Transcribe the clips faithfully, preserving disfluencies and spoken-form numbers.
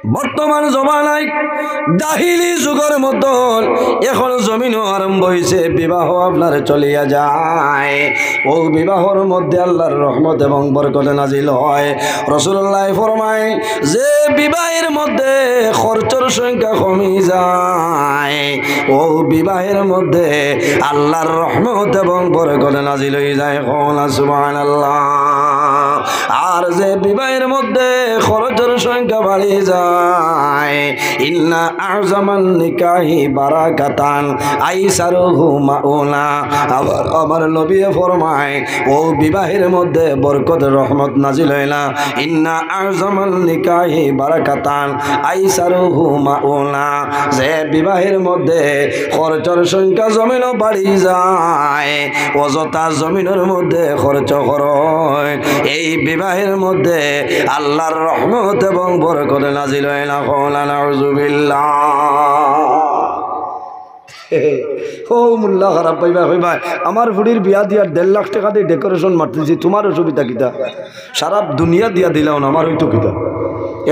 বর্তমান জমানায় জাহিলি যুগর মতন এখন জমিনও আরম্ভ অইছে, বিবাহ আপনার চলিয়া যায়। অউ বিবাহর মধ্যে আল্লাহর রহমত এবং বরকত নাজিল হয়। রাসূলুল্লাহ ফরমায়, যে বিবাহের মধ্যে খরচর সংখ্যা কমি যায়, অউ বিবাহের মধ্যে আল্লাহর রহমত এবং বরকত নাজিল অই যায়। কওনা সুবহানাল্লাহ। আর যে বিবাহের মধ্যে খরচর সংখ্যা বাড়ি যায়, ইন্না আ'জামান নিকাহি বারাকাতান আইসারুহু মাউনা। আবার আমার নবীয়ে ফরমায়, অউ বিবাহের মধ্যে বরকত রহমত নাজিল অয় না। ইন্না আ'জামান নিকাহি বারাকাতান আইসারুহু মাউনা। যে বিবাহের মধ্যে খরচর সংখ্যা জমিনও বাড়ি যায়, অযথা জমিনর মধ্যে খরচ করইন, এই বিবাহের মধ্যে আল্লাহর রহমত এবং বরকত নাজিল অয় না। কওনা নাউজুবিল্লাহ। ও মোল্লা খারাপ পাইবা, কইবা, "আমার ফুড়ির বিয়া দিয়ার দেড় লাখ টেকা দিয়া ডেকোরেশন মারতেছি, তুমার অসুবিধা কিতা? সারা দুনিয়া দিয়া দিলাও না, আমার অইতো কিতা?"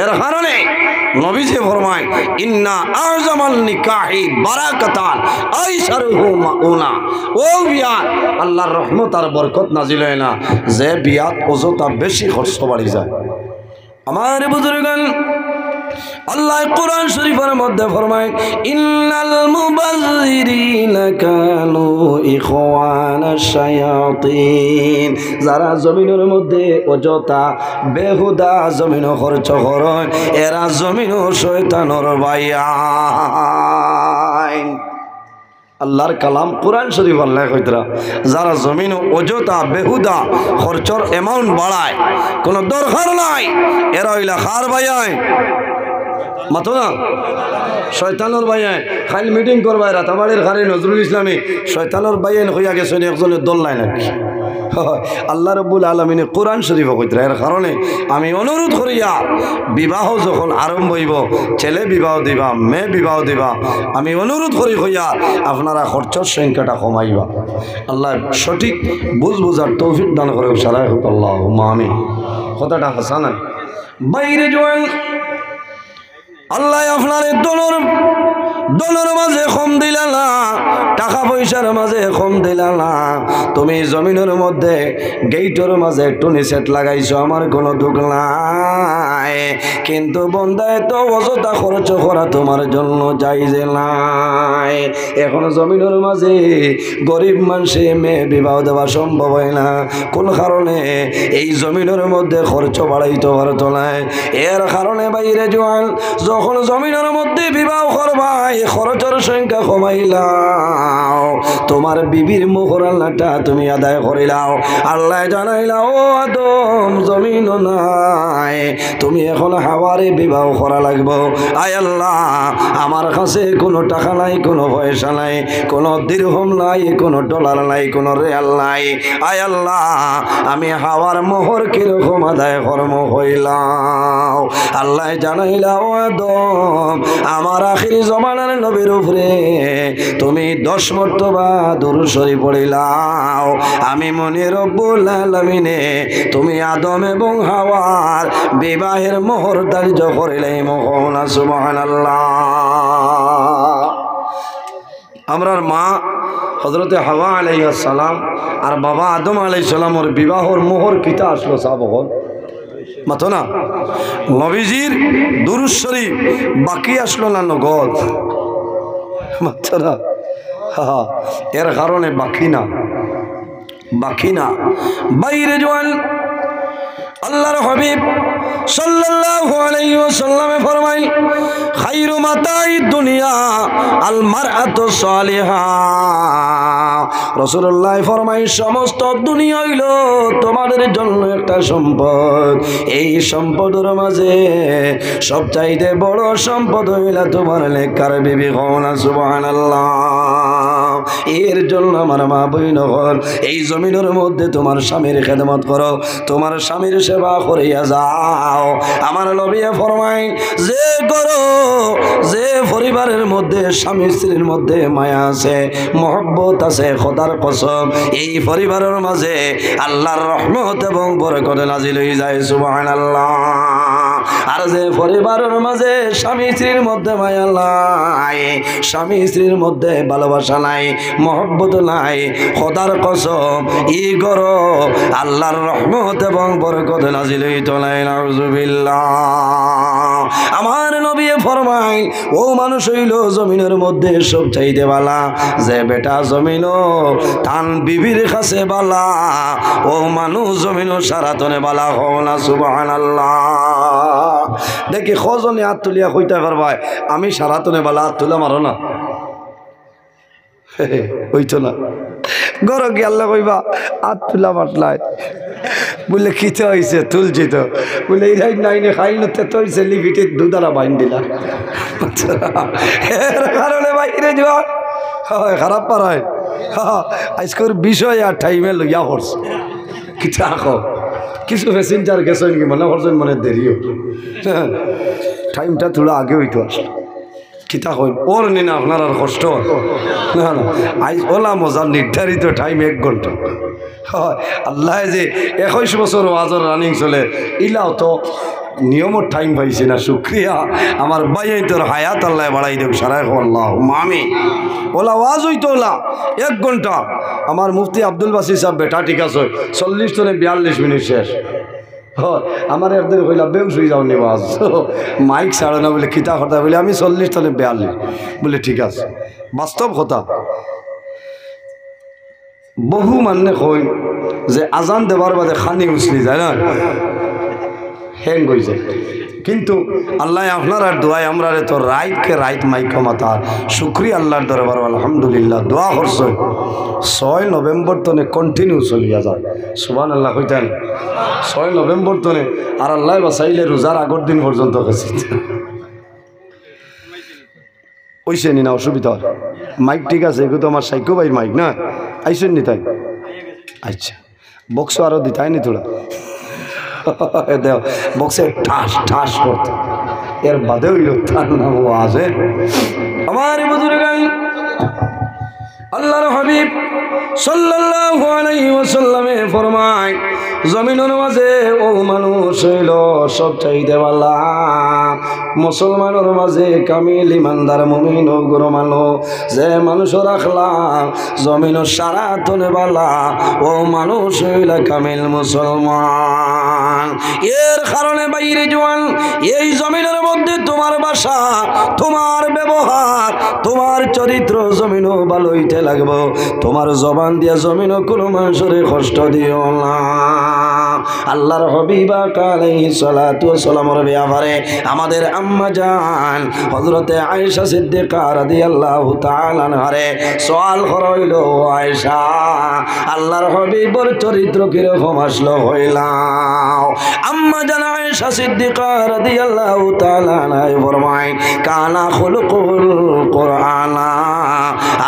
এর কারণে নবীজি ফরমায়, "ইন্না আ'জামান নিকাহি বারাকাতান আইসারুহু মাউনা।" অউ বিয়াত আল্লাহর রহমত আর বরকত নাজিল অয় না, যে বিয়াত অযথা বেশি খরচ বাড়ি যায়। আমার বুজুর্গান, আল্লাহ কোরআন শরীফের মধ্যে ফরমায়, "ইন্নাল মুবাজ্জিরিনা কানু ইখওয়ানাশ শায়াতিন।" যারা জমিনর মধ্যে অযথা বেহুদা জমিনও খরচ করইন, এরা জমিনও শয়তানর ভাইয়াইন। আল্লাহর কালাম কোরআন শরীফ আল্লায় কইতরা, যারা জমিনও অযথা বেহুদা খরচর amount বাড়ায়, কোনো দরকার নাই, এরা অইলা কার ভাইয়াইন? মাতো না? শয়তানর ভাইয়াইন। কাইল meeting করবায় রাতাবাড়ির কারি নজরুল ইসলামে, শয়তানর ভাইয়াইন কইয়া গেছইন, একজনে দল নাই নাকি? আল্লাহ রব্বুল আলামিনে কোরআন শরীফো কইতরা। এর কারণে আমি অনুরোধ করিয়ার, বিবাহ যখন আরম্ভ অইবো, ছেলে বিবাহ দিবা, মেয়ে বিবাহ দিবা, আমি অনুরোধ করি কইয়ার, আপনারা খরচর সংখ্যাটা কমাইবা। আল্লাহ সঠিক বুঝ বুঝার তৌফিক দান করউক, সারাই কউক আল্লাহুম্মা আমিন। কথাটা হাছা না? ভাইরে জোয়ান, আল্লায় আপনারে ধনর, ধনর মাঝে কম দিলা না, টাকা পয়সার মাঝে কম দিলা না। তুমি জমিনর মধ্যে গেইটর মাঝে টুনি সেট লাগাইছো, আমার কোনো দুখ নাই, কিন্তু বন্দা, এত অযথা খরচ করা তুমার জন্য জায়েজ নাই। এখন জমিনর মাঝে গরিব মানষে মেয়ে বিবাহ দেওয়া সম্ভব অয় না, কোন কারণে? এই জমিনর মধ্যে খরচ বাড়াইতো পারতো নায়। এর কারণে ভাইরে জোয়ান, যখন জমিনর মধ্যে বিবাহ করবায়, খরচর সংখ্যা কমাইলাও, তুমার বিবির মোহরানাটা তুমি আদায় করিলাও। আল্লায় জানাইলা, "ও আদম, জমিনও নাই, তুমি এখন হাওয়ারে বিবাহ করা লাগবো।" আয় আল্লাহ, আমার কাছে কোনো টাকা নাই, কোনো পয়সা নাই, কোনো দিরহম নাই, কোনো ডলার নাই, কোনো রিয়াল নাই। আয় আল্লাহ, আমি হাওয়ার মোহর কিরকম আদায় করমু কইলাও। আল্লায় জানাইলা, "ও আদম, আমার আখিরি জমানার নবীর উপরে তুমি দশ মর্তবা দুরূদ শরীফ পড়িলাও, আমি মনে রব্বুল আলামিনে তুমি আদম এবং হাওয়ার বিবাহের মোহর ধার্য করিলাইমু।" কওনা সুবহানাল্লাহ। আমরার মা হযরতে হাওয়া আলাইহিস সালাম আর বাবা আদম আলাইহিস সালামর বিবাহর মোহর কিতা আসলো, সাব অকল? মাতো না? নবীজির দুরূদ শরীফ বাকি আসলো না নগদ? মাতো না? হা, হা। এর কারণে বাকি না, বাকি না। ভাইরে জোয়ান, আল্লাহর হাবিব সাল্লাল্লাহু আলাইহি ওয়াসাল্লামে ফরমাইল, "খায়রু মাতাইদ দুনিয়া আল মারআতু সালিহা।" রাসূলুল্লাহ ফরমাইল, "সমস্ত দুনিয়া অইলো তোমাদের জন্য একটা সম্পদ। এই সম্পদর মাঝে সবচাইতে বড় সম্পদ অইলা তোমার নেককার বিবি।" কওনা সুবহানাল্লাহ। এর জন্য আমার মা বইন অকল, এই জমিনর মধ্যে তোমার স্বামীর খেদমত করো, তোমার স্বামীর সেবা করিয়া যাও। আমার নবীয়ে ফরমাইন, যে ঘরো, যে পরিবারের মধ্যে স্বামী স্ত্রীর মধ্যে মায়া আছে, মহব্বত আছে, খোদার কসম, এই পরিবারর মাঝে আল্লাহর রহমত এবং বরকত নাজিল অই যায়। সুবহানাল্লাহ। আর যে পরিবারর মাঝে স্বামী স্ত্রীর মধ্যে মায়া নাই, স্বামী স্ত্রীর মধ্যে ভালোবাসা নাই, মহব্বত নাই, খোদার কসম, ই ঘরো আল্লাহর রহমত এবং বরকত নাজিল অইতো নায়। নাউজুবিল্লাহ। আমার নবী ফরমাইন, অউ মানুষ অইলো জমিনর মধ্যে সব চাইতে বালা। যে বেটা জমিনো তান বিবির কাছে বালা, অউ মানুষ জমিনো সারাতনে বালা। কও না সুবহানাল্লাহ। দেখি কয়জনে আত তুলিয়া কইতা পারবায়, আমি সারাতনে বালা, আত তুলা মারো না। অইতো না। ঘরো গিয়া আল্লায় কইবা, আত তুলা মারলায়। বুলে, কিতা অইছে? তুলছি তো। বুলে, ইরাই নাই নে, খাইল নতে তৈছে, লিপিটে দুধারা বাইন দিলা। এর কারণে বাইরে যাওয়া হয়, খারাপ পারায়। আইজকর বিষয় আর টাইমে লইয়া করছে। কিতা কও? কিছু প্যাসেঞ্জার গেছইন কি মনে করছইন, মনে দেরিও। টাইমটা থুড়া আগে অইতো আসলে। কিতা কইন? ওর নি না আপনার আর কষ্ট? না, না। আইজ ওলা মজা নির্ধারিত টাইম এক ঘন্টা। হয়, আল্লায় যে একুশ বছর ওয়াজর রানিং চলে, ইলাও তো নিয়মর টাইম পাইছি না। শুক্রিয়া, আমার ভাইয়াইন্তর হায়াত আল্লায় বাড়াই দেউক, সারায় কও আল্লাহুম্মা আমিন। ওলা ওয়াজ অইতো ওলা এক ঘন্টা। আমার মুফতি আব্দুল বাসিত সাব বেটা ঠিক আছে, চল্লিশ তনে বিয়াল্লিশ মিনিট শেষ। হয়, আমার একদিন কইলা, "বেউস অই যাও নি ওয়াজ?" মাইক ছাড়ো না, বুলে, "কিতা কথা?" বুলে, "আমি চল্লিশ তনে বিয়াল্লিশ।" বুলে, "ঠিক আছে।" বাস্তব কথা। বহু মানুষে কইন যে আজান দেবার বাদে খানি উছলি যায় না, হ্যাং অই যায়। কিন্তু আল্লায় আপনারার দোয়ায় আমরারে তো রাইতকে রাইত মাইকো মাতার। শুক্রিয়া আল্লাহর দরবার, আলহামদুলিল্লাহ। দোয়া করছইন, ছয় নভেম্বর তনে কন্টিনিউ চলিয়া যায়। সুবহানাল্লাহ কইতা নি? ছয় নভেম্বর তনে, আর আল্লায় বাঁচাইলে রোজার আগর দিন পর্যন্ত গেছি। অইছে নি না অসুবিধা? মাইক ঠিক আছে, এগু তো আমার সাইকো ভাইর মাইক না? আইছইন নি তাইন? আচ্ছা, বক্স আরো দিতায় নি থুড়া? এ দেও, বক্সে ঠাস ঠাস করতে। এর বাদে অইলো তার নাম ওয়াজে। আমার বুজুর্গান, আল্লাহর হাবিব সাল্লাল্লাহু আলাইহি ওয়াসাল্লামে ফরমায়, জমিনর মাঝে অউ মানুষ অইলো সব চাইতে বালা। মুসলমানর মাঝে কামিল ইমানদার মুমিন অগুর মানুষ, যে মানুষর আখলাক জমিনর সারাতনে বালা, অউ মানুষ অইলা কামিল মুসলমান। এর কারণে বাইরে জোয়ান, এই জমিনর মধ্যে তোমার ভাষা, তোমার ব্যবহার, তোমার চরিত্র জমিনো ভালো অইতে লাগবো। তোমার জবান দিয়া জমিনো কোনো মানুষরে কষ্ট দিও না। আল্লাহর হাবিব আকা আলাইহিস সালাতু ওয়াস সালামর ব্যাপারে আমাদের আম্মা জান হযরতে আয়েশা সিদ্দিকা রাদিয়াল্লাহু তাআলা আনহারে সওয়াল করা অইলো, "ও আয়েশা, আল্লাহর হাবিবর চরিত্র কিরকম আসলো কইলাও?" আম্মা জান আয়েশা সিদ্দিকা রাদিয়াল্লাহু তাআলা আনহা ফরমায়, "কানা খুলুকুহুল কুরআনা।"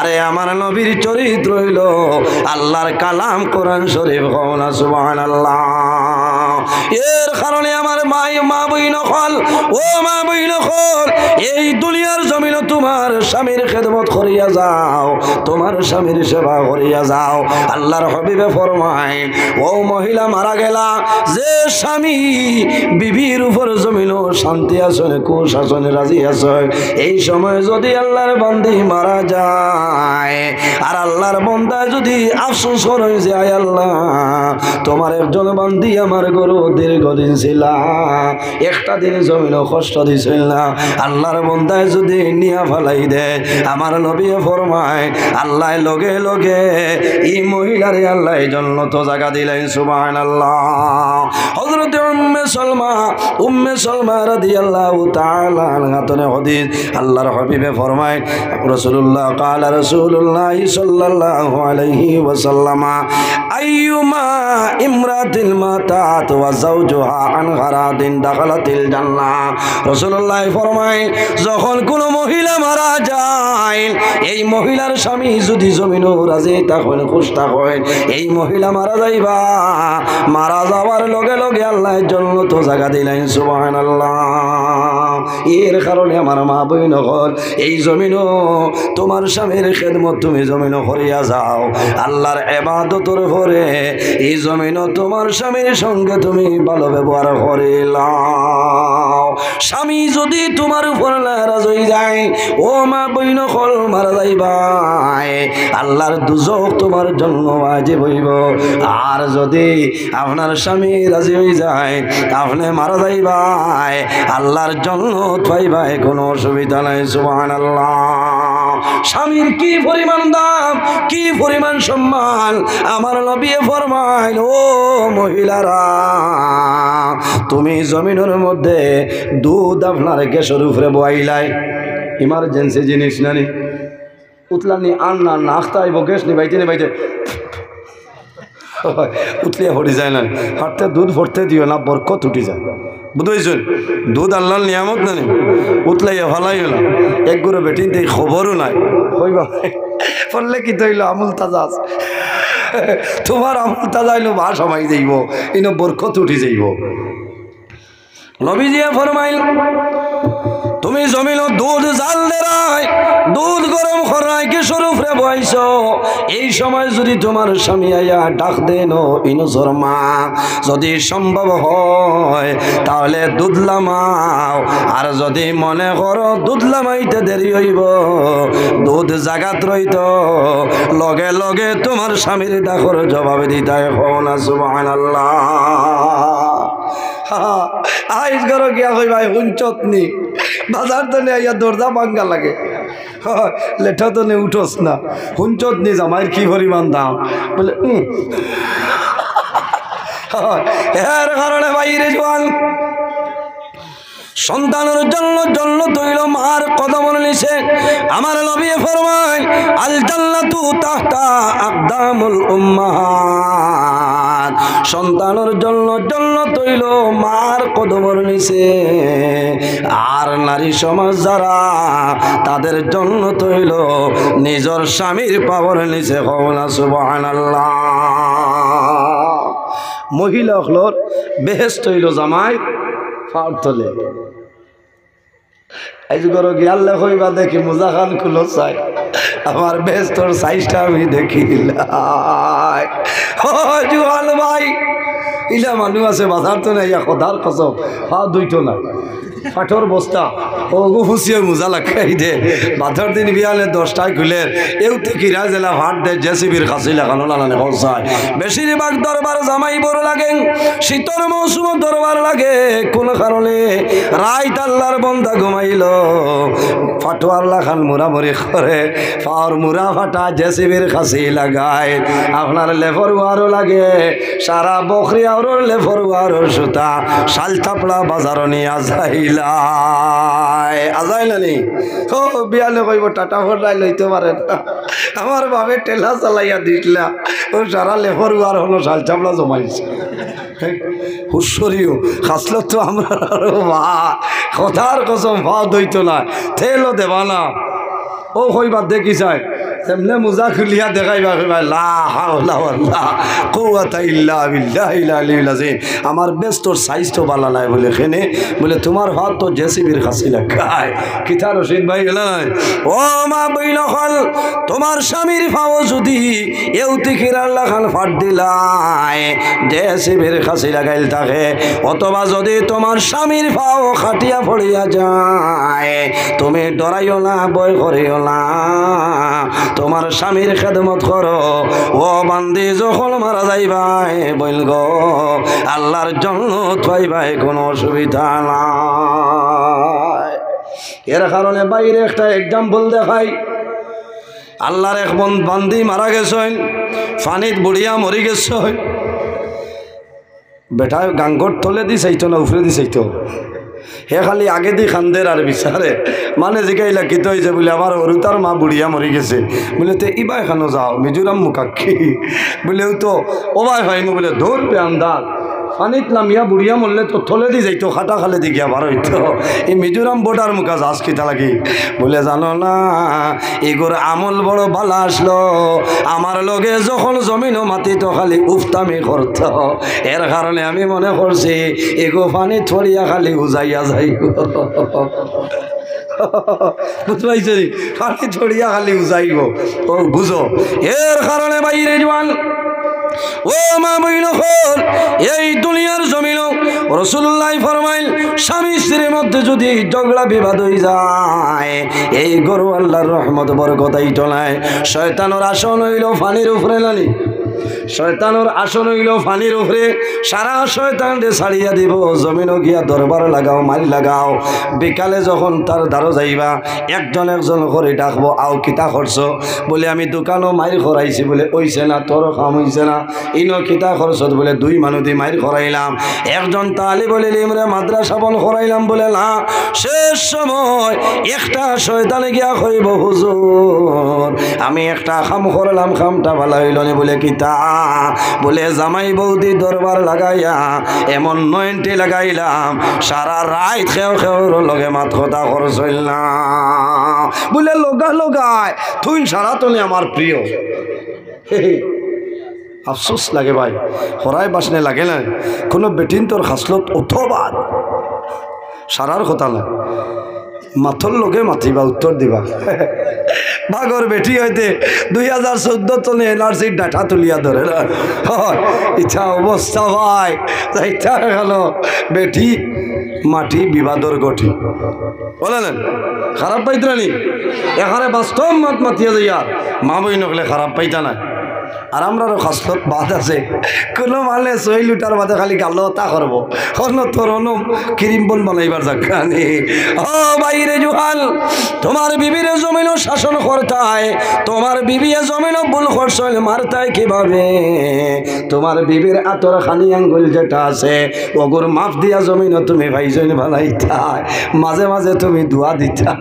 আরে আমার নবীর চরিত্র অইলো আল্লাহর কালাম কোরআন শরীফ। কও না সুবহানাল্লাহ। এর কারণে আমার মাই, মা বইন অকল, ও মা বইন অকল, এই দুনিয়ার জমিনো তোমার স্বামীর খেদমত করিয়া যাও, তোমার স্বামীর সেবা করিয়া যাও। আল্লাহর হাবিবে ফরমায়, ও মহিলা মারা গেলা, যে স্বামী বিবির উপর জমিনো শান্তি আছে, খুশ আছে, রাজি আছে, এই সময় যদি আল্লাহর বান্দি মারা যায়, আর আল্লাহর বান্দায় যদি আফসোস করে যে, "আয় আল্লাহ, তোমার একজন বান্দি আমার ঘরো দীর্ঘদিন ছিলা, একটা দিন জমিনো কষ্ট দিছিল না।" আল্লাহর বান্দায় যদি নিয়া ফালাই দেয়, আমার নবী ফরমায়, আল্লাহ লগে লগে এই মহিলারে আল্লাহ জন্নত জাগা দিলেন। সুবহানাল্লাহ। হযরতে উম্মে সালমা, উম্মে সালমা রাদিয়াল্লাহু তাআলা আনহা তনে হাদিস, আল্লাহর হাবিবে ফরমায়, রাসূলুল্লাহ, ক্বালা রাসূলুল্লাহ সাল্লাল্লাহু আলাইহি ওয়াসাল্লাম, আইয়ুমা ইমরাতিন মাতাত ওয়া যাওজুহা আনহা রাদিন দাখালাতিল জান্নাহ। রাসূলুল্লাহ ফরমায়, যখন কোনো মহিলা মারা যায়, এই মহিলার স্বামী যদি জমিনো রাজি থাকেন, খুশ থাকেন, এই মহিলা মারা যাইবা, মারা যাওয়ার লগে লগে আল্লাহ জন্নত জাগা দিলেন। সুবহানাল্লাহ। এর কারণে আমার মা বইন অকল, এই জমিনো তুমার স্বামীর খেদমত তুমি জমিনো করিয়া যাও। আল্লার এবাদতর পরে এই জমিনো তুমার স্বামীর সঙ্গে তুমি ভালো ব্যবহার করিলাও। স্বামী যুদি তুমার উপর নারাজ অইযায়, ও মা বইন অকল, মারা যাইবায়, আল্লার দুজখ তুমার জন্য ওয়াজিব অইবো। আর যুদি আপনার স্বামী রাজি অইযায়, আপনে মারা যাইবায়, আল্লার জন্নত পাইবায়, কুনু অসুবিধা নাই। সুবহানাল্লাহ। স্বামীর কি পরিমাণ দাম, কি পরিমাণ সম্মান। আমার নবীয়ে ফরমাইন, ও মহিলারা, তুমি জমিনর মধ্যে দুধ আপনার গ্যাসর উপরে বওয়াইলায়, emergency জিনিস নানি, উতলানি আর না, না আখতা আইবো, গ্যাস নিবাইতে নিবাইতে উতলিয়া পড়ি যায় না। হাতে দুধ পড়তে দিও না, বরকত উঠি যায়। বুঝছইন? দুধ আল্লার নিয়ামত নানি, উতলাইয়া ফালাইও না। এক গুরু বেটিন দেই খবরও নাই। কইবা, পড়লে কিতা অইলো, আমুল তাজা আছে। তুমার আমুল তাজা অইলো, বাস হামাই যাইবো, ইনো বরকত উঠি যাইবো। নবীজিয়ে ফরমাইন, তুমি জমিনো দুধ জাল দেরায়, দুধ গরম করায়, গ্যাসর উপরে বওয়াইছো, এই সময় যুদি তুমার স্বামী আইয়া ডাক দেইন, ইনো জরমা, যুদি সম্ভব হয় তাহলে দুধ লামাও, আর যুদি মনে করো দুধ লামাইতে দেরি অইবো, দুধ জাগাত রইতো, লগে লগে তুমার স্বামীর ডাকর জবাব দিতায়। কও না সুবহানাল্লাহ। আইজ ঘরো গিয়া কইবায়, হুনছত নি, বাজার তনে আইয়া দরজা ভাঙ্গা লাগে, লেটা তনে উঠস না, হুনছত নি জামাইর কি পরিমাণ দাম। বলে, উম। এর কারণে ভাইরে জোয়ান, সন্তানর জন্য জন্নত অইলো মার কদমর নিচে। আমার নবীয়ে ফরমাইন, আল জান্নাতু তাহতা আকদামুল উম্মাহাত। সন্তানর জন্য জন্নত অইলো মার কদমর নিচে। আর নারী সমাজ যারা, তাদের জন্নত অইলো নিজর স্বামীর পাওর নিচে। কও না সুবহানাল্লাহ। মহিলা অকলর বেহেস্ত অইলো জামাইর পাওর তলে। আইজ ঘরো গিয়া আল্লায় কইবা, দেখি মুজা খান খুলো চাই, আমার বেহেস্তর সাইজটা আমি দেখিলাই। ও জুয়ান ভাই, ইলা মানুষ আছে বাজার তনে আইয়া, খোদার কসম, পাও ধুইতো না, ফাটর বস্তা, অগু ফুসিয়ে মুজা লাগাই দে। বাদর দিন বিয়ানে দশটায় খুলের, এউতে কিরা জেলা ফাট দে, জেসিবির খাসি লাগানো লাগানো পৌঁছায়। বেশিরভাগ দরবার জামাই বড় লাগে, শীতর মৌসুমো দরবার লাগে। কোন কারণে? রাইত আল্লার বন্দা ঘুমাইলো, ফাটুয়ার লাখান মুড়ামুড়ি করে, পাওর মুড়া ফাটা জেসিবির খাসি লাগায়। আপনার লেফর উয়ারও লাগে, সারা বকরি আওরর লেফর উয়ারর সুতা শাল চাপড়া বাজারো নিয়া যাইলায়। আজাই না নি? ও বিয়ানে কইবো, টাটা ফোন নাই, লইতো পারের না। আমার বাবে ঠেলা চালাইয়া দিছলা, ও সারা লেফর উয়ার হনো শাল চাপড়া জমাইছে। হুশরিও, খাসলত তো আমরার আরো বা, খোদার কসম, পাও ধুইতো না, তেলও দেবা না। ও কইবা দেখি চাই, তেমনে মুজা খুলিয়া দেখাইবা, কইবা, লা হাওলা ওয়ালা কুওয়াতা ইল্লা বিল্লাহিল আলিয়্যিল আযীম। আমার বেহেস্তর সাইজ তো বালা নাই বলে কেনে, বলে তুমার পাওত তো জেসিবির খাসি লাগায়। কিতা রশিদ ভাই, এলা নাই? ও মা বইন অকল, তুমার স্বামীর পাও যুদি এউতে কিরার লাখান ফাট দিলায়, জেসিবির খাসি লাগাইল থাকে, অথবা যুদি তুমার স্বামীর পাও কাটিয়া পড়িয়া যায়, তুমি ডরাইও না, ভয় করিও না, তুমার স্বামীর খেদমত করো। ও বান্দি, যখন মারা যাইবায় বইন গো, আল্লার জন্নত পাইবায়, কোনো অসুবিধা নাই। এর কারণে বাইরে একটা example দেখাই। আল্লার এক বন-, বান্দি মারা গেছইন, পানিত বুড়িয়া মরি গেছইন। বেটায় গাঙ্গর তলেদি চাইতো না, উপরেদি চাইতো। হে খালি আগেদি কান্দের আর বিচারে। মানে জিগাইলা, "কিতা অইছে?" বলে, "আমার হুরুতার মা বুড়িয়া মরি গেছে।" বলে, "তে ইবায় কানো যাও, মিজোরাম মুখাক্ষী?" বলে, "ও তো ওবায় পাইমু।" বলে, "ধুর বে আন্দাজ।" পানিত লামিয়া বুড়িয়া মরলে তো তলেদি যাইতো, কাটাখালেদি গিয়া বার অইতো। এই মিজোরাম বর্ডার মুখা যাস কিতা লাগি? বুলে, জানো না, ইগুর আমল বড় ভালা আছলো। আমার লগে যখন জমিনো মাতিতো, খালি উফতামি করতো। এর কারণে আমি মনে করছি, ইগু পানিত পড়িয়া খালি উজাইয়া যাইবো। বুঝতে পারছো নি? পানিত পড়িয়া খালি উজাইবো। ও বুঝো, এর কারণে ভাইরে জোয়ান, ও মা বইন অকল, এই দুনিয়ার জমিনো রাসূলুল্লায় ফরমাইল, স্বামী স্ত্রীর মধ্যে যদি ঝগড়া বিবাদ অইযায়, এই ঘরো আল্লার রহমত বরকত আইতো নায়। শয়তানর আসন অইলো পানির উপরে নানি, শয়তানর আসন অইলো পানির উপরে। সারা শয়তানরে ছাড়িয়া দিবো, জমিনো গিয়া দরবার লাগাও, মাইর লাগাও। বিকালে যখন তার দ্বারো যাইবা, একজন একজন করি ডাকবো, আও কিতা করছো? বুলে, আমি দোকানো মাইর করাইছি। বুলে, অইছে না, তোর কাম অইছে না। ইনো কিতা করছত? বুলে, দুই মানুদি মাইর করাইলাম, একজন তালিবুল ইলিমরে মাদ্রাসা বন্ধ করাইলাম। বুলে, না, শেষ সময় একটা শয়তানে গিয়া কইবো, হুজুর, আমি একটা কাম করলাম, কামটা ভালা অইলো নি। বুলে, কিতা? বুলে, জামাই বউদি দরবার লাগাইয়া এমন নয়নটি লাগাইলাম, সারা রাইত কেউ কেউর লগে মাত কথা করছইল না। বুলে, লগা লগায় তুই সারা তনে আমার প্রিয়। আফসোস লাগে ভাই, হরায় বাসনে লাগে না। কোনো বেটিন্তর খাসলত অত বাদ, সারার কথা না। মাতর লগে মাতিবা, উত্তর দিবা। বাগর বেটি অইতে দুই হাজার চৌদ্দ তনে এনআরসির ডাটা তুলিয়া ধরে না। হয়, ইতা অবস্থা ভাই, যাইতা গেল বেটি মাটি বিবাদর গটি। বুলে না? খারাপ পাইতরা নি? এখানে বাস্তব মাত মাতিয়া যাইয়া, মা বইন অকলে খারাপ পাইতা না। আর আমরারও খাসলত বাদ আছে, কোনো মালে ছয় লিটার বাদে খালি গালো তা করবো। হনো তোর হনো ক্রিম বন বানাইবার জাগা নি। ও ভাইরে জোয়ান, তোমার বিবিরে জমিনো শাসন করতায়, তোমার বিবিয়ে জমিনো ভুল করছইল, মারতায় কিভাবে? তোমার বিবির আতর খানি আঙ্গুল যেটা আছে, ওগুর মাফ দিয়া জমিনো তুমি ভাইজান বানাইতায়, মাঝে মাঝে তুমি দোয়া দিতা।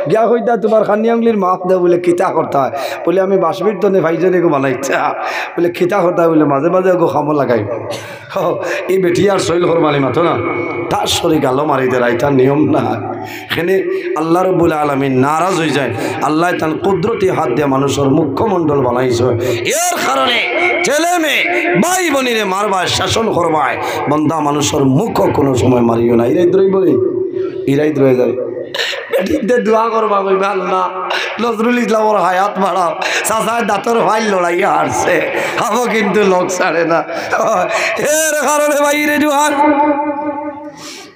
গিয়া কইতা, তোমার খানি আঙ্গুলির মাফ দেও। বুলে, কিতা করতায়? বুলে, আমি বাসবির তনে ভাইজান এগু বানাইতা। বুলে, কিতা করতায়? বুলে, মাঝে মাঝে ওগু কামো লাগাই। হ, এই বেটি আর সইল করবানি মাতো না, তার শরীর গালো মারি দে, রাইতার নিয়ম না। এখানে আল্লাহ রব্বুল আলামিন নারাজ অইযায়। আল্লায় তান কুদরতি হাত দিয়া মানুষর মুখমণ্ডল বানাইছে। এর কারণে ছেলে মেয়ে, ভাই বইনরে মারবায়, শাসন করবায়, বন্দা মানুষর মুখ কোনো সময় মারিও না। ইরাই দ্রই বলি, ইরাই দ্রই যাবে। বেটিতে দোয়া করবা, কইবা, আল্লাহ, নজরুল ইসলামর হায়াত বাড়াও। চাচায় দাঁতর ফাইল লড়াইয়া হারছে, হাবো কিন্তু লোক ছাড়ে না। এর কারণে ভাইরে জোয়ান,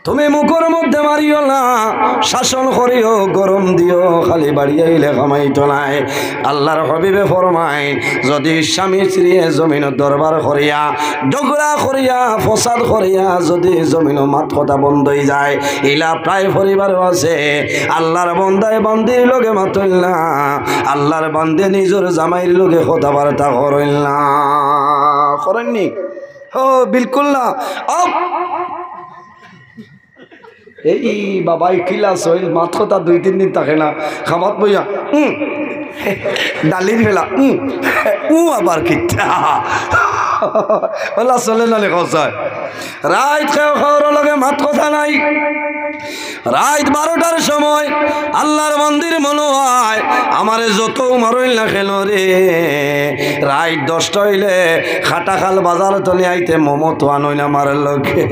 তুমি মুখর মধ্যে মারিও না, শাসন করিও, গরম দিও, খালি বাড়িয়া আইলে কামাইতো নায়। আল্লাহর হাবিবে ফরমায়, যদি স্বামী স্ত্রীয়ে জমিনো দরবার করিয়া, ঝগড়া করিয়া, ফসাদ করিয়া যদি জমিনো মাত কথা বন্ধ অইযায়, ইলা প্রায় পরিবারও আছে, আল্লাহর বন্দায় বান্দির লগে মাতইল না, আল্লাহর বান্দে নিজর জামাইর লগে কথাবার্তা করইল না। করেননি? ও, বিলকুল না। আপ-, এই বাবাই কিলা সইল, মাত কথা দুই তিন দিন থাকে না, খামাত বইয়া, উম, ডালির ফেলা, উম, উ আবার কিতা? ওলা চলে না লেখা যায়। রাইত কেউ কারোর লগে মাত কথা নাই। রাইত বারোটার সময় আল্লাহর বান্দির মনো অয়, আমারে যতউ মারইল না কেনে রে, রাইত দশটা অইলে কাটাখাল বাজার তনে আইতে মোমো তো আনইন আমার লগে।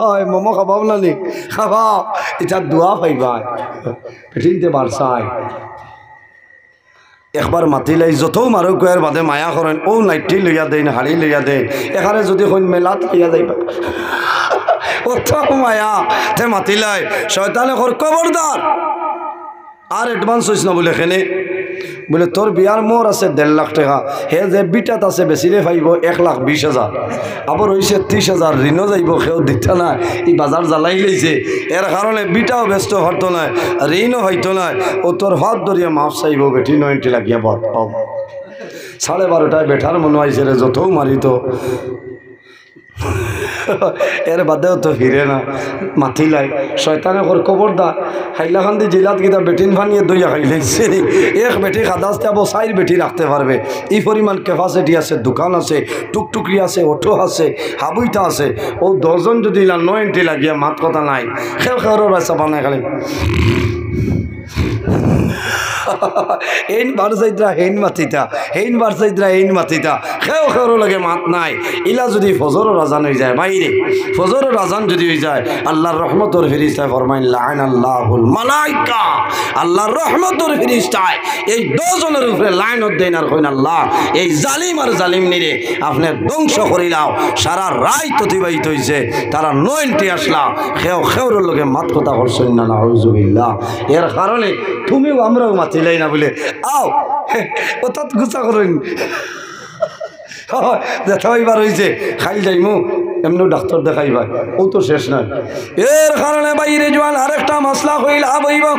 অয়, মোমো খাবাও না নি? খাবাও। ইতা দোয়া পাইবায়। বেটিন্তে বারছায়। একবার মাতিলাই, যতউ মারউক কয়ার বাদে মায়া করইন, অউ নাইটি লইয়া দেইন, হাড়ি লইয়া দেইন। এখানে যদি কইন মেলাত লইয়া যাইবা, অত মায়া, তে মাতিলাই। শয়তানে কর, খবরদার, আর advance অইস না। বুলে, কেনে? বুলে, তোর বিয়ার মোহর আছে দেড় লাখ টেকা, হে যে ভিটাত আছে বেচিলে পাইবো এক লাখ বিশ হাজার, আবার অইছে ত্রিশ হাজার, ঋণও যাইবো, কেউ দিতা নায়, ই বাজার জ্বালাইলাইছে, এর কারণে ভিটাও বেচতো পারতো নায়, ঋণও পাইতো নায়। অউ তোর হাত ধরিয়া মাফ চাইবো, বেটি নয়নটি লাগিয়া বত। সাড়ে বারোটায় বেটার মনো আইছে রে, যতউ মারিতো। এর বাদেও তো ফিরে না, মাতিলাই। শয়তানে কর, "খবরদার, হাইলাকান্দি জিলাত কিতা বেটিন ফানিয়ে দইয়া খাইলাইছে নি? এক বেটি খাদাস যাবো, চাইর বেটি রাখতে পারবে, ই পরিমাণ capacity আছে, দোকান আছে, টুকটুকি আছে, অটো আছে, হাবুইতা আছে।" ও দশজন যদি ইলা নয় এন্ট্রি লাগিয়া মাত কথা নাই, খেউ খেউরর বাচ্চা বানায় খালি। এইন বার চাইতরা, হেইন মাতিতা, হেইন বার চাইতরা, হেইন মাতিতা, খেউ খেউরর লগে মাত নাই। ইলা যদি ফজরর আজান অই যায়, বাইরে ফজরর আজান যদি অই যায়, আল্লার রহমতর ফিরিস্তায় ফরমাইন, "লাআনাল্লাহুল মালাইকা।" আল্লার রহমতর ফিরিস্তায় এই দশজনর উপরে লানত দেইন আর কইন, "আল্লাহ, এই জালিম আর জালিমনিরে আপনে ধ্বংস করিলাও।" সারা রাইত অতিবাহিত অইছে, তারা নয় এন্ট্রি আসলা, খেউ খেউরর লগে মাত কথা করছইন না, নাউজুবিল্লাহ। এর কারণে তুমিও আমরাও মাতিলাই না বুলে, আও, অতাত গুছা করইন। যেতা অইবার অইছে, খাইল যাইমু, এমনেও ডাক্তর দেখাইবা, ও তো শেষ নায়। এর কারণে বাইরে জোয়ান আরেকটা মাসলা কইলা বইব।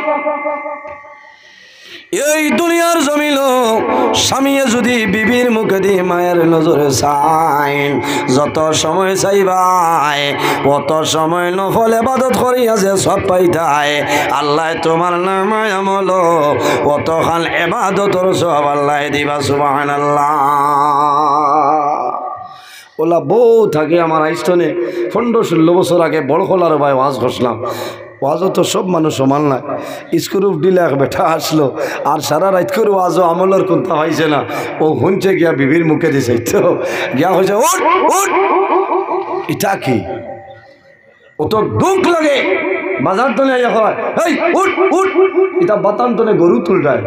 এই দুনিয়ার জমিনো স্বামীয়ে যদি বিবির মুখেদি মায়ার নজরে চাইন, যত সময় চাইবায়, অত সময় নফল এবাদত করিয়া যে সওয়াব পাইতায়, আল্লায় তুমার নামায় আমলো অতখান এবাদতর সওয়াব আল্লায় দিবা। সুবহানাল্লাহ। অলা বউত আগে আমার আইস্তনে পনরো ষোলো বছর আগে বড়খলার বায় ওয়াজ করছিলাম। ওয়াজো তো সব মানুষ সমান নায়। স্ক্রুপ দিলে এক বেটা আসলো, আর সারা রাইত করি ওয়াজো আমলর কুন্তা পাইছে না। ও হুনছে গিয়া বিবির মুখেদি চাইতো, গিয়া কইছে, "উঠ, উঠ।" ইটা কি? অত দুখ লাগে। বাজার তনে আইয়া কয়, "এই, উঠ, উঠ।" ইটা বাতান তনে গরু তুলরায়।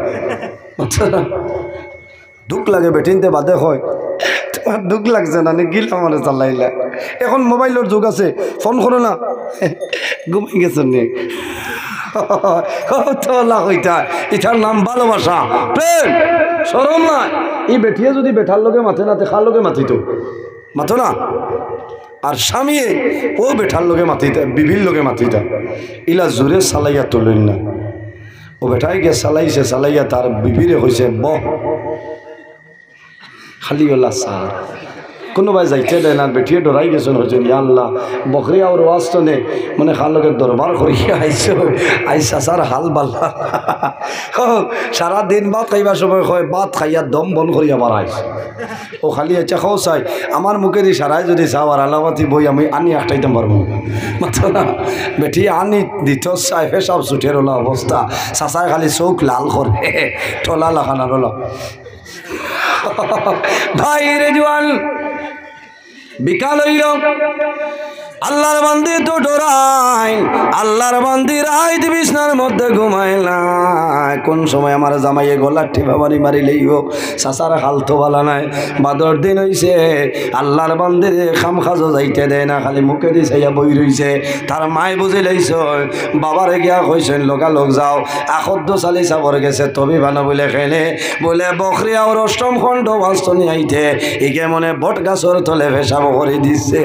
দুখ লাগে, বেটিন্তে বাদে কয়, "তুমার দুখ লাগছে না নি? গিলা আমারে চালাইলা।" এখন মোবাইলর যুগ আছে, ফোন করো না, "ঘুমাই গেছো নি?" অত অলা কইতা, ইটার নাম ভালোবাসা, প্রেম, শরম নায়। ই বেটিয়ে যদি বেটার লগে মাতে না, তে কার লগে মাতিতো? মাতো না। আর স্বামীয়ে ও বেটার লগে মাতিতা, বিবির লগে মাতিতা, ইলা জুরে চালাইয়া তুলইন না। ও বেটায় গিয়া চালাইছে, চালাইয়া তার বিবিরে কইছে, "বহ।" খালি অলা চার। কুনুবায় যাইতে দেয় না, বেটিয়ে ডরাই গেছইন, কইছইন, "ইয়া আল্লাহ, বখরি আওর ওয়াজ তনে, মানে, কার লগে দরবার করিয়া আইছো, আইজ চাচার হাল বালা।" ও, সারা দিন ভাত খাইবার সময় কয়, "ভাত খাইয়া দম বন্ধ করিয়া বারাইছ।" ও খালি ইচ্ছা কও চাই, আমার মুখেদি সারায় যদি চাও আর আলাপাতি বই আমি আনি আটকাইতাম পারমু না। মাতো না, বেটি আনি দিতো চায়, পেশাব ছুটের অলা অবস্থা, চাচায় খালি চউখ লাল করে, ঠলা লাখান আর অলা। ভাইরে জোয়ান, বিকাল অইলো, আল্লার বান্দি তো ডরাইন, আল্লার বান্দি রাইত বিছনার মধ্যে ঘুমাইলা। কুন সময় আমার জামাইয়ে গলার টিপা মারি মারি লইবো, চাচার হাল তো বালা নায়। বাদর দিন অইছে, আল্লার বান্দিরে কাম কাজো যাইতে দেয় না, খালি মুখেদি চাইয়া বই রইছে। তার মায় বুঝিলাইছইন, বাবারে গিয়া কইছইন, "লগালগ যাও, আখদ্দুস আলী সাবর গেছে, তবিব আনো।" বুলে, "কেনে?" বুলে, "বখরি আওর অষ্টম খণ্ড ওয়াজ তনে আইতে, ইগে মনে বট গাছর তলে পেশাব করি দিছে।"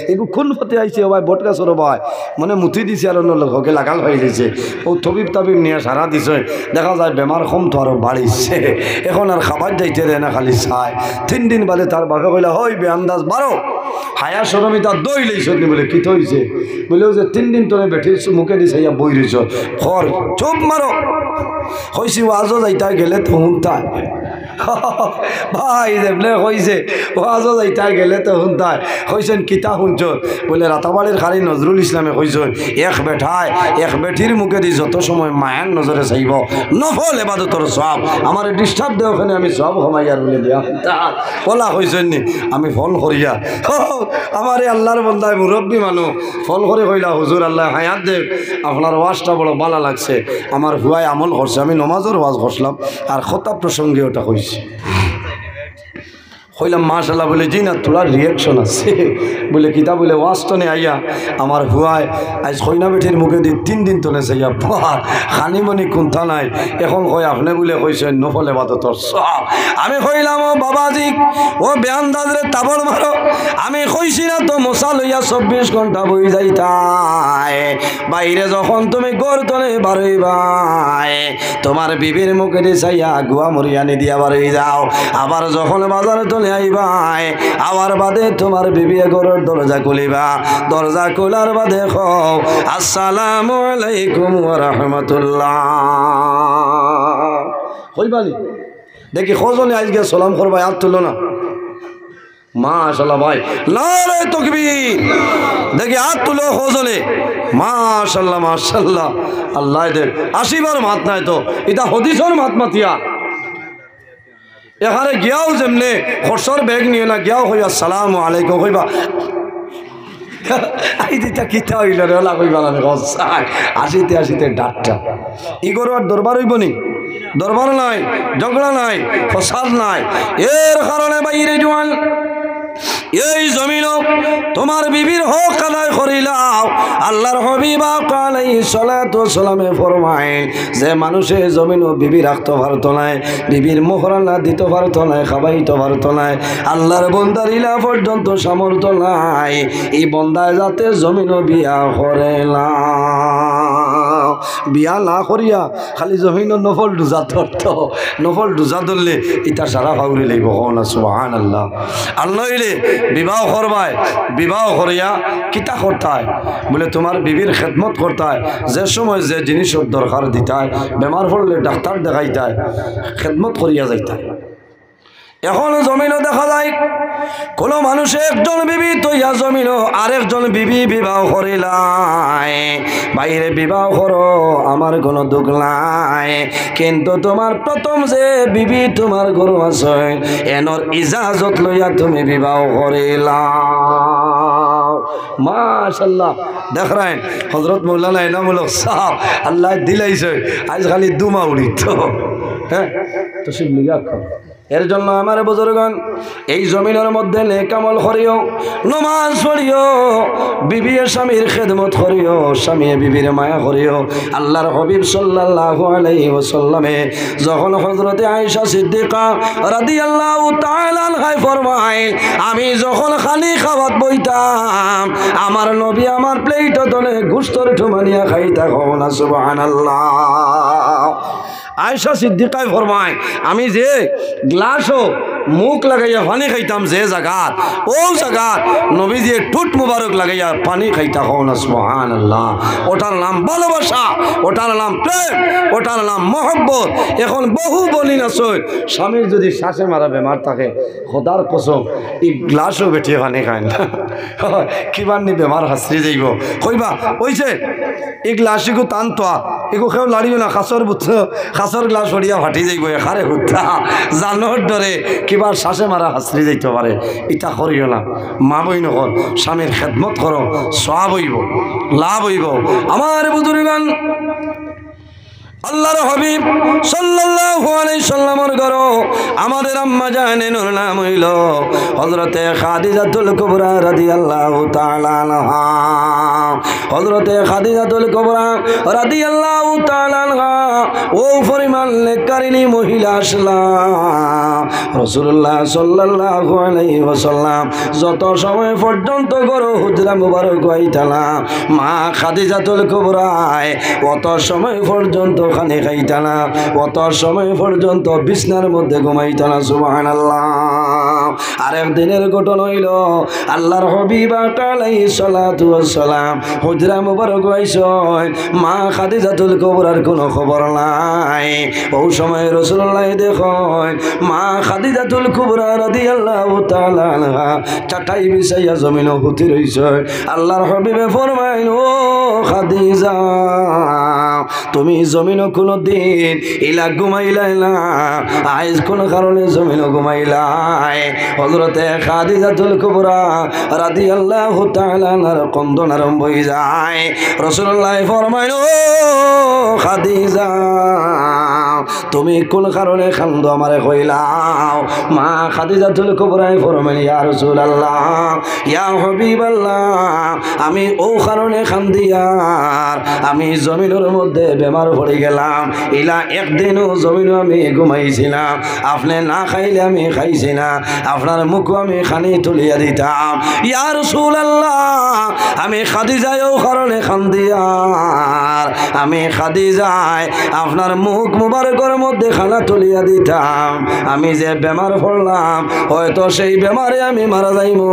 এগু কুন পথে আইছে ও ভাই, বট গাছর ও ভাই, মনে মুতি দিছে আর অন্য লোককে লাগাল অই গেছে। ও তবিব তাবিব নিয়া সারা দিছে, দেখা যায় বেমার কম তো আরো বাড়িছে। এখন আর খাবার যাইতে দেয় না, খালি চায়। তিন দিন বাদে তার বাপে কইলা, "হই বেআন্দাজ, বারো, হায়া শরম ইতা দই লইছত নি?" বুলে, "কিতা অইছে?" বুলে, "অউ যে তিন দিন তনে বেটির মুখেদি চাইয়া বই রইছত।" "খর, চুপ মারো। কইছি ওয়াজো যাইতায় গেলে তো হুনতায়।" ভাই, যেবনে কইছে, "ওয়াজো যাইতায় গেলে তো হুনতায়।" কইছইন, "কিতা হুনছো?" বুলে, "রাতাবাড়ির কারি নজরুল ইসলামে কইছইন, এক বেটায় এক বেটির মুখেদি যত সময় মায়ার নজরে চাইবো, নফল এবাদতর সওয়াব। আমারে disturb দেও কেনে, আমি সওয়াব কমাইয়ার।" বুলে, "দিয়া।" অলা কইছইন নি, আমি ফোন করিয়া, ও, আমারে আল্লার বন্দায় মুরব্বি মানুষ ফোন করি কইলা, "হুজুর, আল্লায় হায়াত দেউক, আপনার ওয়াজটা বড় বালা লাগছে, আমার পুয়ায় আমল করছে, আমি নমাজর ওয়াজ করছিলাম, আর কথা প্রসঙ্গে ওটা কইছি।" কইলাম, "মাশাআল্লাহ।" বুলে, "জি না, থুড়া reaction আছে।" বুলে, "কিতা?" বুলে, "ওয়াজ তনে আইয়া আমার পুয়ায় আইজ কইনা বেটির মুখেদি তিন দিন তনে চাইয়া, বাহ, খানি মানি কুন্তা নাই, এখন কয় আপনে বুলে কইছইন নফল এবাদতর সওয়াব।" আমি কইলাম, "ও বাবাজি, ও বেআন্দাজরে তাবড় মারো, আমি কইছি না তো মশা লইয়া চব্বিশ ঘন্টা বই যাইতায়, বাইরে যখন তুমি ঘর তনে বারইবায়, তুমার বিবির মুখেদি চাইয়া গুয়া মুড়ি আনি দিয়া বারই যাও, আবার যখন বাজার তনে আইবায়, আওয়ার বাদে তুমার বিবিয়ে ঘরর দরজা খুলিবা, দরজা খুলার বাদে কও, "আসসালামু আলাইকুম ওয়া রাহমাতুল্লাহ।" কইবানি? দেখি, কয়জনে আইজ গিয়া সালাম করবায়, আত তুলো না। মাশাআল্লাহ ভাই, নারায়ে তাকবীর। দেখি, আত তুলো কয়জনে। মাশাআল্লাহ, মাশাআল্লাহ। আল্লায় দেখ, আসিবার মাত নাই তো, ইতা হাদিসর মাত মাতিয়া। এখানে গিয়াও যেমনে খরচর ব্যাগ নিও না, গিয়াও কইবা, "আসসালামু আলাইকুম" কইবা। আই দিতা কিতা অইলো রে, ওলা কইবা না রে, কও চাই। আসিতে আসিতে ডাক্তার। ই ঘরো আর দরবার অইবো নি? দরবার নাই, ঝগড়া নাই, ফসাদ নাই। এর কারণে বাইরে জোয়ান, এই জমিনো তুমার বিবির হক আদায় করিলাও। আল্লার হাবিব আকা আলাইহিস সালাতু ওয়াস সালামে ফরমাইন, যে মানুষে জমিনো বিবি রাখতো পারতো নায়, বিবির মোহরানা দিতো পারতো নায়, খাবাইতো পারতো নায়, আল্লার বন্দার ইলা পর্যন্ত সামর্থ্য নাই, ই বন্দায় যাতে জমিনো বিয়া করে না। বিয়া না করিয়া খালি জমিনো নফল রুজা ধরতো, নফল রুজা ধরলে ইতা সারা ফাউরি লাইবো, কও না সুবহানাল্লাহ। আর নইলে বিবাহ করবায়, বিবাহ করিয়া কিতা করতায়? বলে, তুমার বিবির খেদমত করতায়, যে সময় যে জিনিসর দরকার দিতায়, বেমার পড়লে ডাক্তার দেখাইতায়, খেদমত করিয়া যাইতায়। এখন জমিনো দেখা যায়, কোনো মানুষে একজন বিবি থইয়া জমিনো আরেকজন বিবি বিবাহ করিলায়। বাইরে বিবাহ করো, আমার কোনো দুখ নাই, কিন্তু তুমার প্রথম যে বিবি তুমার ঘরো আছে, এনর ইজাজত লইয়া তুমি বিবাহ করিলাও। মাশাআল্লাহ, দেখরাইন হযরত মাওলানা এনামুল হক সাহেব, আল্লায় দিলাইছে, আইজ খালি দুমা উড়িত। হ্যাঁ, তো শিবলিগা। এর জন্য আমার বুজুর্গান, এই জমিনর মধ্যে নেক আমল করিও, নমাজ পড়িও, বিবিয়ে স্বামীর খেদমত করিও, স্বামীয়ে বিবির মায়া করিও। আল্লার হাবিব সাল্লাল্লাহু আলাইহি ওয়াসাল্লামে যখন হযরতে আয়েশা সিদ্দিকা রাদিয়াল্লাহু তাআলা আনহায় ফরমাইন, "আমি যখন খানি খাওয়াত বইতাম, আমার নবী আমার প্লেটো তনে গুস্তর ঠুমানিয়া খাইতা", কও না সুবহানাল্লাহ। আয়েশা সিদ্দিকায় ফরমাইন, "আমি যে গ্লাসো মুখ লাগাইয়া পানি খাইতাম যে জাগাত, অউ জাগাত নবীজিয়ে ঠুট মুবারক লাগাইয়া পানি খাইতা", কও না সুবহানাল্লাহ। ওটার নাম ভালোবাসা, ওটার নাম প্রেম, ওটার নাম মহব্বত। এখন বহু বইন আছে, স্বামীর যদি শ্বাসে মারা বেমার থাকে, খোদার কসম, ই গ্লাসো বেটিয়ে পানি খায় না। কিবার নি বেমার হাসরি যাইবো। কইবা, "ওই যে, ই গ্লাস ইগু টানতোয়া, ইগু কেউ লাড়িও না, কাচর বুত, কাচর গ্লাস পড়িয়া ফাটি যাইবো, এখারে হুদ্দা, জানর ডরে, কিবার শ্বাসে মারা হাসরি যাইতো পারে, ইতা করিও না।" মা বইন অকল, স্বামীর খেদমত করো, সওয়াব অইবো, লাভ অইবো। আমার বুজুর্গান, আল্লার হাবিব সাল্লাল্লাহু আলাইহি সাল্লামর ঘরো আমাদের আম্মা জান এনর নাম অইলো হযরতে খাদিজাতুল কুবরা রাদিয়াল্লাহু তাআলা আনহা। হযরতে খাদিজাতুল কুবরা রাদিয়াল্লাহু তাআলা আনহা অউ পরিমাণ নেককারিনী মহিলা আছলা। রাসূলুল্লাহ সাল্লাল্লাহু আলাইহি ওয়াসাল্লাম যত সময় পর্যন্ত ঘরো হুজরা মুবারক আইতা না, মা খাদিজাতুল কুবরায় অত সময় পর্যন্ত খানি খাইতা না, অত সময় পর্যন্ত বিছনার মধ্যে ঘুমাইতা না। সুবহানাল্লাহ। আরেক দিনের ঘটনা অইলো, আল্লার হাবিব আকা আলাইহিস সালাতু ওয়াস সালাম হুজরা মুবারক আইছইন, মা খাদিজাতুল কুবরার কোনো খবর নাই। অউ সময় রাসূলুল্লায় দেখইন, মা খাদিজাতুল কুবরা রাদিয়াল্লাহু তাআলা আনহা চাটাই বিছাইয়া জমিনো হুতি রইছইন। আল্লার হাবিবে ফরমাইন, "ও খাদিজা, তুমি জমিনো কুনুদিন ইলা ঘুমাইলায় না, আইজ কুন কারণে জমিনো ঘুমাইলায়?" হযরতে খাদিজাতুল কুবরা রাদিয়াল্লাহু তাআলা আনহার কান্দন আরম্ভ অইযায়। রাসূলুল্লায় ফরমাইন, "ও খাদিজা, তুমি কুন কারণে কান্দো আমারে কইলাও?" মা খাদিজাতুল কুবরায় ফরমাইন, "ইয়া রাসূলুল্লাহ, ইয়া হাবিবাল্লাহ, আমি অউ কারণে কান্দিয়ার, আমি জমিনর মধ্যে বেমার পড়ি গেলাম, ইলা একদিনও জমিনো আমি ঘুমাইছি না, আপনে না খাইলে আমি খাইছি না, আপনার মুখো আমি খানি তুলিয়া দিতাম। ইয়া রাসূলুল্লাহ, আমি খাদিজায় অউ কারণে কান্দিয়ার, আমি খাদিজায় আপনার মুখ মুবারকর মধ্যে খানা তুলিয়া দিতাম। আমি যে বেমার পড়লাম, হয়তো সেই বেমারে আমি মারা যাইমু।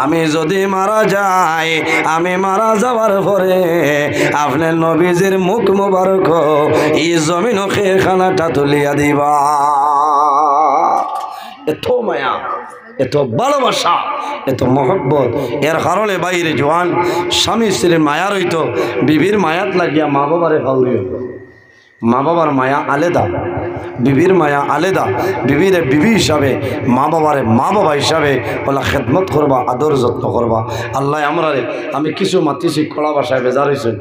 আমি যদি মারা যাই, আমি মারা যাওয়ার পরে আপনে নবীজির মুখ মুবারক ই জমিনো খানাটা তুলিয়া দিবা। এত মায়া, এত ভালোবাসা, এত মহব্বত। এর কারণে ভাইরে জোয়ান, স্বামী স্ত্রীর মায়া রইতো, বিবির মায়াত লাগিয়া মা বাবারে ফাউরি অইতো। মা বাবার মায়া আলাদা, বিবির মায়া আলাদা। বিবিরে বিবি হিসাবে, মা বাবারে মা বাবা হিসাবে অলা খেদমত করবা, আদর যত্ন করবা। আল্লায় আমরারে, আমি কিছু মাতিছি, কড়া ভাষায় বেজার অইছইন,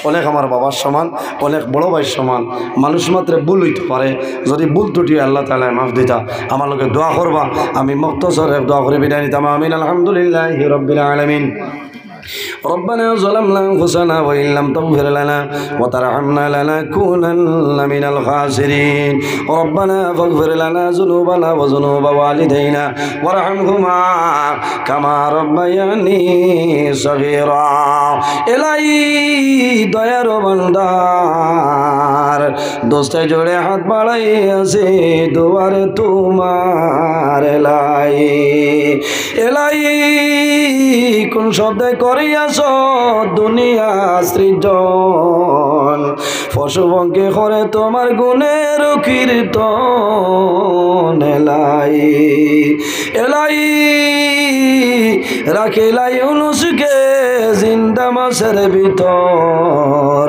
অনেক আমার বাবার সমান, অনেক বড় ভাইর সমান। মানুষ মাত্রে ভুল অইতে পারে, যদি ভুল ত্রুটি অয় আল্লাহ তাআলায় মাফ দিতা। আমার লগে দোয়া করবা, আমি মুক্তসর এক দোয়া করি বিদায় নিতাম। আমিন। আলহামদুলিল্লাহি রাব্বিল আলামিন। ربنا ظلمنا أنفسنا وإن لم تغفر لنا وترحمنا لنكونن من الخاسرين. ربنا فاغفر لنا ذنوبنا وذنوب والدينا وارحمهما كما ربياني صغيرا. এলাহি দয়ার ভান্ডার, দোস্তে জোড়ে হাত বাড়াই আছি দুয়ারে তোমার এলাহি। এলাহি, কোন শব্দে করিয়াছ দুনিয়া সৃজন? পশু পঙ্খী করে তোমার গুণের কীর্তন। এলাহি, এলাহি, রাখিলা ইউনুসকে জিন্দা মাছের ভিতর।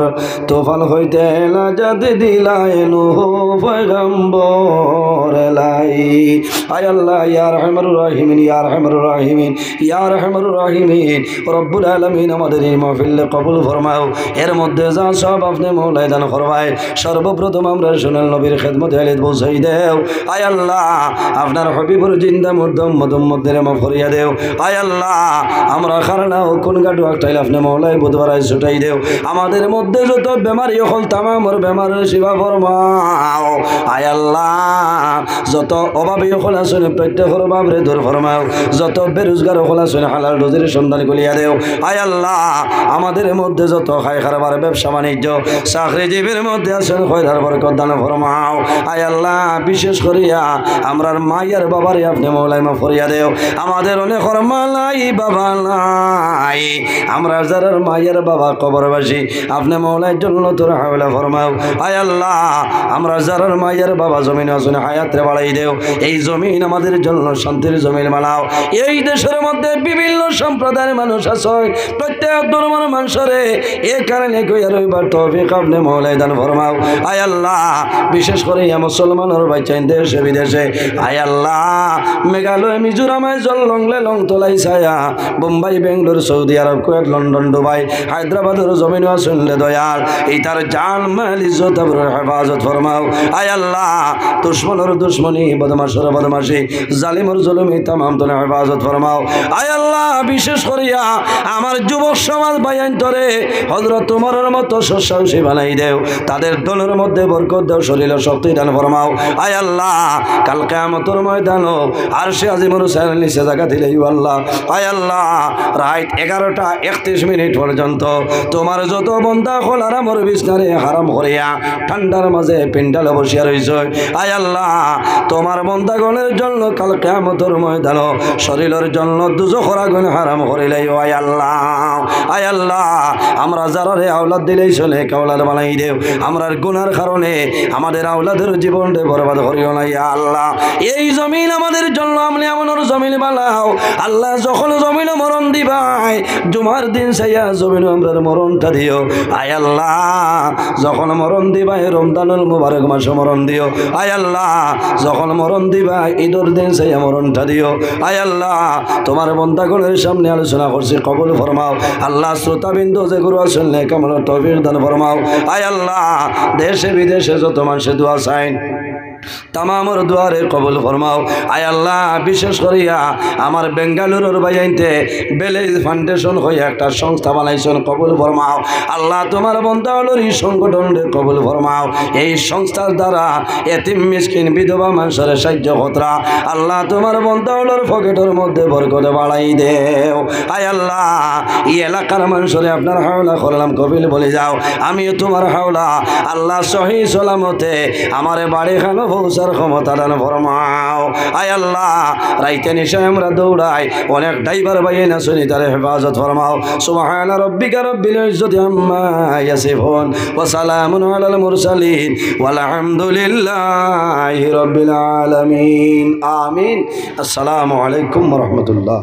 তুফান হইতে নাজাত দিলায় নূহ পয়গম্বর এলাহি। আয় আল্লাহ, ইয়া আরহামার রাহিমিন, ইয়া আরহামার রাহিমিন, ইয়া আরহামার রাহিমিন, রব্বুল আলামিন, আমাদের এই মাহফিল কবুল ফরমাও। এর মধ্যে যা সওয়াব আপনে মওলায় দান করবায়, সর্বপ্রথম আমরার সোনার নবীর খেদমতে আলিত পৌঁছাই দেও। আয় আল্লাহ, আপনার হাবিবর জিন্দা মুর্দা উম্মত উম্মতদের মাফ করিয়া দেও। আয় আল্লাহ, আমরা খারনা ও কোন গাডু আকটাইল আপনে মওলায় বুধবারায় ছুটাই দেও। আমাদের মধ্যে যত বেমারি অকল, তামামর বেমারর শিফা ফরমাও। আয় আল্লাহ, যত অভাবী অকল আছইন, প্রত্যেকর অভাবরে দূর ফরমাও। যত বেরোজগার অকল আছইন, হালাল রুজির সন্ধান খুলিয়া দেও। আয় আল্লাহ, আমাদের মধ্যে যত খাই কারবার, ব্যবসা বাণিজ্য, চাকরিজীবীর মধ্যে আছইন, খয়রার বরকত দান ফরমাও। আয় আল্লাহ, বিশেষ করিয়া আমরার মাই আর বাবারে আপনে মওলায় মাফ করিয়া দেও। আমাদের অনেকর মা নাই, বাবা নাই, আমরার যারার মাই আর বাবা কবরবাসী, আপনে মওলায় জন্নতর হাওলা ফরমাও। আয় আল্লাহ, আমরার যারার মাই আর বাবা জমিনো আছইন, হায়াতরে বাড়াই দেও। এই জমিন আমাদের জন্য শান্তির জমিন বানাও। এই দেশের মধ্যে বিভিন্ন সম্প্রদায়ের মানুষ আছে, প্রত্যেক ধর্মর মানুষরে এ কারণে কইয়া রইবার তৌফিক আপনে মওলায় দান ফরমাও। আয় আল্লাহ, বিশেষ করিয়া মুসলমানর বাইচ্চাইন দেশে বিদেশে, আয় আল্লাহ, মেঘালয়, মিজোরাম, আইজল, লংলে, লংতলাই, ছায়া, বোম্বাই, বেঙ্গালোর, সৌদি আরব, কুয়েত, লন্ডন, দুবাই, হায়দ্রাবাদর জমিনো আছইন রে দয়াল, ইতার জান, মাল, ইজ্জত, আবরুর হেফাজত ফরমাও। আয় আল্লাহ, দুশমনর দুশমনি, বদমাশর বদমাশি, জালিমর জুলুমি, তামাম তনে হেফাজত ফরমাও। আয় আল্লাহ, বিশেষ করিয়া আমার যুবক সমাজ ভাইয়াইন্তরে হযরত উমরর মতো সৎসাহসী বানাই দেও, তাদের দলর মধ্যে বরকত দেও, শরীরে শক্তি দান ফরমাও। আয় আল্লাহ, কাল কিয়ামতর ময়দানো আরশে আজিমর ছায়ার নিচে জাগা দিলাইও আল্লাহ। আয় আল্লাহ, রাইত এগারোটা একত্রিশ মিনিট পর্যন্ত তোমার যত বন্দা অকল আরামর বিছনারে হারাম করিয়া ঠান্ডার মাঝে পিন্ডালো বসিয়া রইছইন। আয় আল্লাহ, তোমার বন্দাগণের জন্য কাল কিয়ামতর ময়দানো শরীলর জন্য দুজখর আগুন হারাম করিলাইও। আয় আল্লাহ, আয় আল্লাহ, আমরা যারারে আওলাদ দিলাইছো, নেক আওলাদ বানাই দেও। আমরার গুনার কারণে আমাদের আওলাদর জীবনরে বরবাদ করিও না, ইয়া আল্লাহ। এই জমিন আমাদের জন্য আপনে আমানর জমিন বানাও। আল্লাহ, যখন জমিনো মরণ দিবায়, জুমার দিন চাইয়া জমিনো আমরার মরণটা দিও। আয় আল্লাহ, যখন মরণ দিবায়, রমজানুল মুবারক মাসো মরণ দিও। আয় আল্লাহ, যখন মরণ দিবায়, ইদর দিন চাইয়া মরণটা দিও। আয় আল্লাহ, তোমার বন্দাগণের সামনে আলোচনা করছি, কবুল ফরমাও। আল্লাহ, শ্রোতাবৃন্দ যেগুলো আছইন, নেক আমলর তৌফিক দান ফরমাও। আয় আল্লাহ, দেশে বিদেশে যত মানষে দোয়া চাইন, তামামর দোয়ারে কবুল ফরমাও। আয় আল্লাহ, বিশেষ করিয়া আমার বেঙ্গালুরুর ভাইয়াইন্তে ভিলেজ ফাউন্ডেশন অইয়া একটা সংস্থা বানাইছইন, কবুল ফরমাও। আল্লাহ, তুমার বন্দা অকলর ই সংগঠনরে কবুল ফরমাও। এই সংস্থার দ্বারা এতিম মিসকিন বিধবা মানষরে সাহায্য করতরা। আল্লাহ, তুমার বন্দা অকলর পকেটর মধ্যে বরকত বাড়াই দেও। আয় আল্লাহ, ই এলাকার মানষরে আপনার হাওলা করলাম, কবুল বলি যাও। আমিও তুমার হাওলা। আল্লাহ, সহি সলামতে আমারে বাড়িখানো পৌঁছার ক্ষমতা দান ফরমাও। আয় আল্লাহ, রাইতে নিশায় আমরা দৌড়াই, অনেক ড্রাইভার ভাইয়াইন আছইন, তারে হেফাজত ফরমাও। সুবহানা রাব্বিকা রাব্বিল ইজ্জতি আম্মা ইয়াসিফুন, ওয়া সালামুন আলাল মুরসালিন, ওয়াল হামদুলিল্লাহি রাব্বিল আলামিন। আমিন। আসসালামু আলাইকুম ওয়া রাহমাতুল্লাহ।